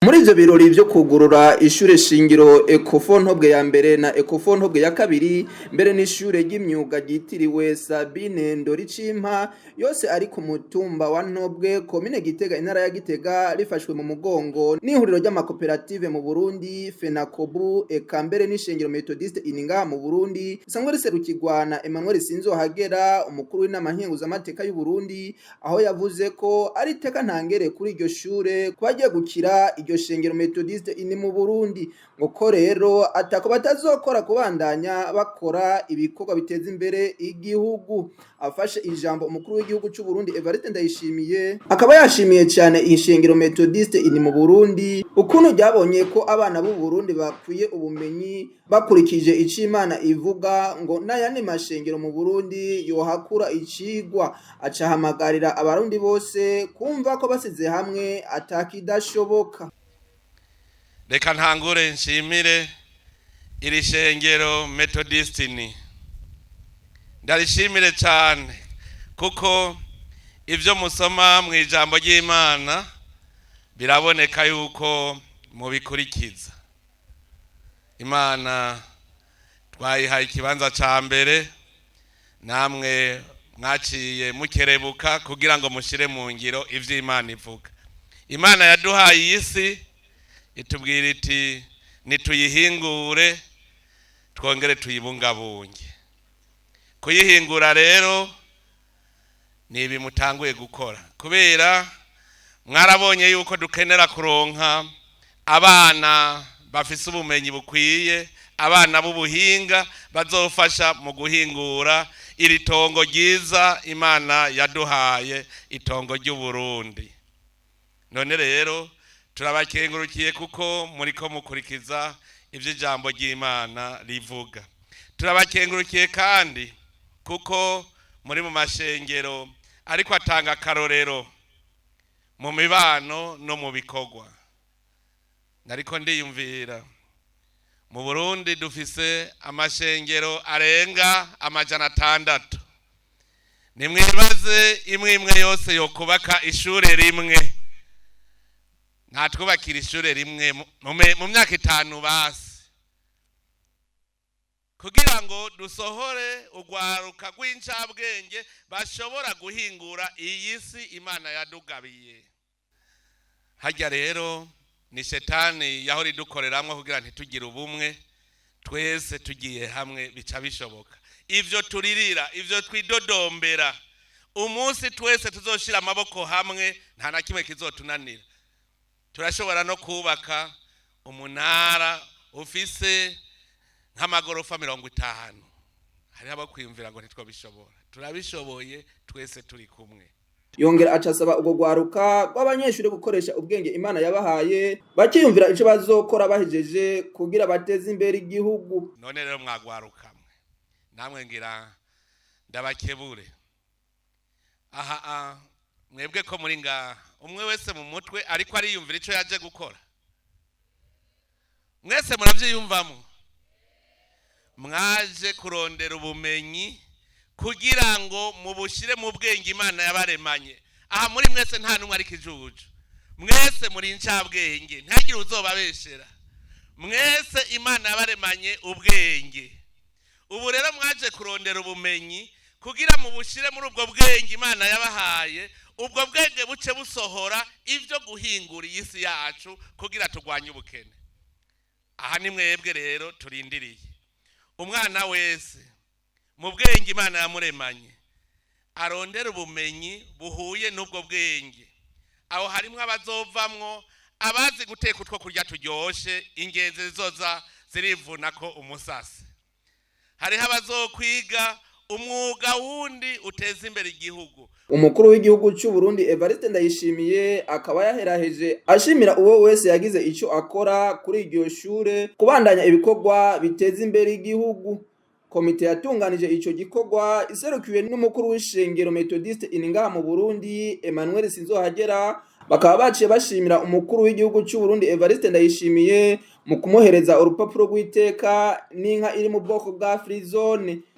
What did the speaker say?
Muri ivyo birori vyo kugurura ishure shingiro Ecofo Ntobwe ya mbere na Ecofo Ntobwe ya kabiri, mbere n'ishure ry'imyuga ryitiriwe Sabine Ndoricimpa, yose ari ku mutumba wa Ntobwe, komine Gitega, intara ya Gitega, rifashwe mu mugongo n'ihuriro ry'amakoperative mu Burundi FENACOBU, eka mbere n'ishengero Methodiste Ininga mu Burundi risanzwe riserukirwa na Emmanuel Sinzohagera, umukuru w'inama nkenguzamateka y'u Burundi, aho yavuze ko ari iteka ntangere kuri iryo shure kuba agiye gukira iryo shengero Methodiste ini mu Burundi, ngo ko rero atako batazokora kubandanya bakora ibikorwa biteza imbere igihugu. Afashe ijambo, umukuru w'igihugu c'u Burundi Evariste Ndayishimiye akaba yashimiye cyane ishengero Methodiste ini mu Burundi ukuntu ryabonye ko abana b'u Burundi bakwiye ubumenyi bakurikije ico Imana ivuga, ngo n'ayandi mashengero mu Burundi yohakura icigwa. Acahamagarira abarundi bose kumva ko basize hamwe atakidashoboka. Reka ntangure nshimire iri shengero Methodistini, ndarishimire cyane kuko ibyo musoma mu ijambo ry'Imana biraboneka yuko mubikurikiza. Imana twayihaye ikibanza cya mbere, namwe mwaciye mukerebuka kugira ngo mushyire mu ngiro ibyo Imana ivuga. Imana yaduhaye iyi si, itubwira iti nituyihingure twongere tuyibungabunge. Kuyihingura rero ni ibi mutanguye gukora, kubera mwarabonye yuko dukenera kuronka abana bafise ubumenyi bukwiye, abana b'ubuhinga bazofasha mu guhingura iri tongo ryiza Imana yaduhaye, itongo ry'Uburundi. None rero turabakengurukiye kuko muriko mukurikiza ibyo ijambo ry'Imana rivuga. Turabakengurukiye kandi kuko muri mu mashengero ariko atanga akarorero mu mibano no mu bikorwa. Nariko ndiyumvira, mu Burundi dufise amashengero arenga 600. Nimwibaze imwe imwe yose yokubaka ishure rimwe, ntatwubakira ishure rimwe mu myaka 5 basi, kugira ngo dusohore urwaruka rw'incabwenge bashobora guhingura iyi si Imana yadugabiye. Hajya rero ni shetani yahora idukoreramwo kugira ntitugire ubumwe. Twese tugiye hamwe bica bishoboka. Ivyo turirira, ivyo twidodombera, umunsi twese tuzoshira amaboko hamwe nta na kimwe kizotunanira. Turashobora no kubaka umunara ufise nk'amagorofa 50. Hariho abakwiyumvira ngo ntitwabishobora. Turabishoboye twese turi kumwe. Yongera acasaba ubwo rwaruka rw'abanyeshuri gukoresha ubwenge Imana yabahaye, bakiyumvira ico bazokora bahejeje kugira bateze imbere igihugu. None rero mwagwarukamwe namwe, ngira ndabakebure aha. Mwebwe ko muri ngaha, umwe wese mu mutwe ariko ariyumvira ico yaje gukora. Mwese muravyiyumvamo, mwaje kurondera ubumenyi kugira ngo mubushire mu bwenge Imana yabaremanye. Aha muri mwese nta n'umwe ariko ijuju, mwese muri incabwenge, ntihagire uzobabeshera. Mwese Imana yabaremanye ubwenge. Ubu rero mwaje kurondera ubumenyi kugira mubushire muri ubwo bwenge Imana yabahaye, ubwo bwenge buce busohora ibyo guhingura iyi si yacu kugira turwanye ubukene. Aha ni mwebwe rero turindiriye. Umwana wese mu bwenge Imana yamuremanye arondera ubumenyi buhuye n'ubwo bwenge. Aho harimo abazovamwo abazi guteka utwo kurya turyoshe, ingenzi zizoza zirivuna ko umusasi. Hariho abazokwiga umwuga wundi uteza imbere igihugu. Umukuru w'igihugu c'u Burundi Evariste Ndayishimiye akaba yaheraheje ashimira uwo wese yagize ico akora kuri iryo shure kubandanya ibikorwa biteza imbere igihugu. Komite yatunganije ico gikorwa iserukiwe n'umukuru w'ishengero Methodiste Iningaha mu Burundi Emmanuel Sinzohagera, bakaba baciye bashimira umukuru w'igihugu c'u Burundi Evariste Ndayishimiye mu kumuhereza urupapuro rw'iteka n'inka iri mu bwoko bwa Frizone.